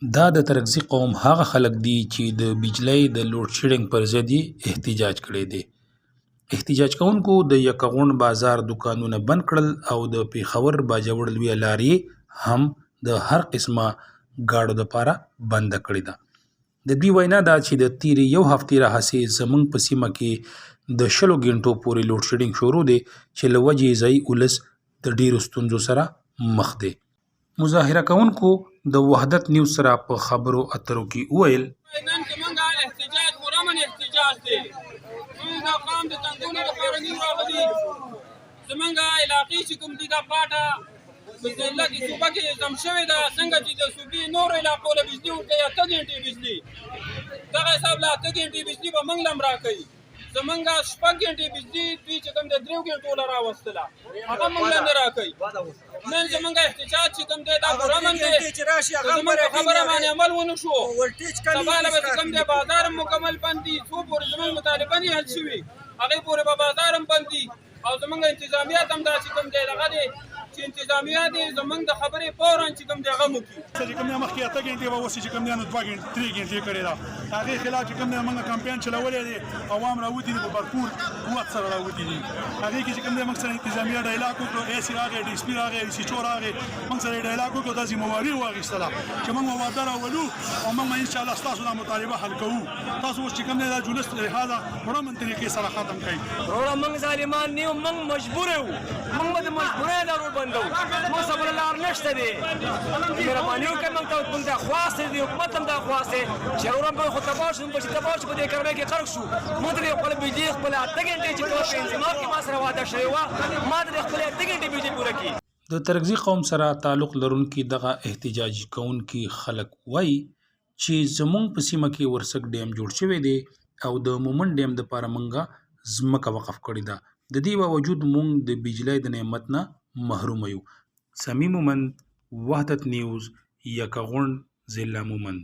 دا د ترکزي قوم هغه خلک دي چې د بجلۍ د لوډ شیډنګ پر ضد یې احتجاج کړی دی. احتجاج کوونکو د یکغونډ بازار دوکانونه بند کړل او د پېښور باجوړ لویه لار یې هم د هر قسمه ګاډو دپاره بنده کړې ده. د دوی وینا ده چې د تېرې یو هفتې راهسې زموږ په سیمه کې د شلو ګنټو پورې لوډ شیډنګ شروع دی چې له وجې یې ځايي ولس د ډېرو ستونزو سره مخ دی. مظاهره کوونکو د وحدت نیوز سره په خبرو اترو کې وویل. نن زمونږ احتجاج پرامن احتجاج دی، مونږ د قام د تنګونو لپاره نه یو راغلي. زمونږ علاقې چې کوم دي، دا پاټه په ضلع کې صوبه کې ضم شوې ده. څنګه چې د صوبې نورو علاقو له بجلي ورکوي 8 ګنټې بجلي، دغه حساب له 8 ګنټې بجلي به مونږ له هم راکوي. زمونږ 6 ګنټې بجلي دوی چې کوم د 3 ګنټو له راوستله، هغه مونږ له نه راکوي. نن زمونږ احتجاج چې کوم دی، دا پرامن دی. که زمونږ په خبره باندې عمل ونه شو، سبا له به چې کوم دی بازار هم مکمل بند دي. څو پورې زمونږ مطالبه نه حل شوي، هغې پورې به بازار هم بند دي. او زمونږ انتظامیات هم دا چې کوم دی دغه دی چې انتظامیه دې زمونږ د خبرې فورا چې کوم دی هغه وکړي. چې کوم دی مخکې 8 ګنټې به، اوس چې کوم دی نو 2 ګنټې، 3 ګنټې کړې ده. هغې خلاف چې کوم دی موږ کمپاین چلولی دی، عوام راوتي دي، په بھرپور قوت سره راوتي دي. هغې کې چې کوم دی موږ سره انتظامیه ډایلاګ وکړو. اے سی راغی، ډي اس پي راغی، ایس ایچ او راغی، موږ سره ډایلاګ وکړو. دا ذمہواري واخیستله چې موږ وعده راولو او موږ ان شاء الله ستاسو دا مطالبه حل کوو. تاسو اوس چې کوم دی دا جلوس لهذا پرامن طریقې سره ختم کړئ. وروره، موږ ظالمان نه یو، موږ مجبور یو. موږ به د مجبورۍ دا روډ بندو، موږ سره بله لار نشته دی. مهرباني وکړئ، موږ ته، موږ ته خواست دی، حکومت هم دا خواست دی چې وروره، موږ خو تباه شو، موږ تباه شو، په دې ګرمۍ کې غرق شو. موږ ته د خپل بجلي خپل 8 ګنټې چې کومه په انضمام کې ما سره وعده شوې وه، ما ته د خپلې 8 ګنټې بجلي پوره کړي. د ترکزي قوم سره تعلق لرونکي دغه احتجاج کوونکي خلک وایي چې زمونږ په سیمه کې ورسک ډیم جوړ شوی دی او د مومند ډیم دپاره مونږ ځمکه وقف کړې ده، د دې باوجود مونږ د بجلۍ د نعمت نه محروم یو. سمیع مومند، وحدت نیوز، یکغونډ، ضلع مومند.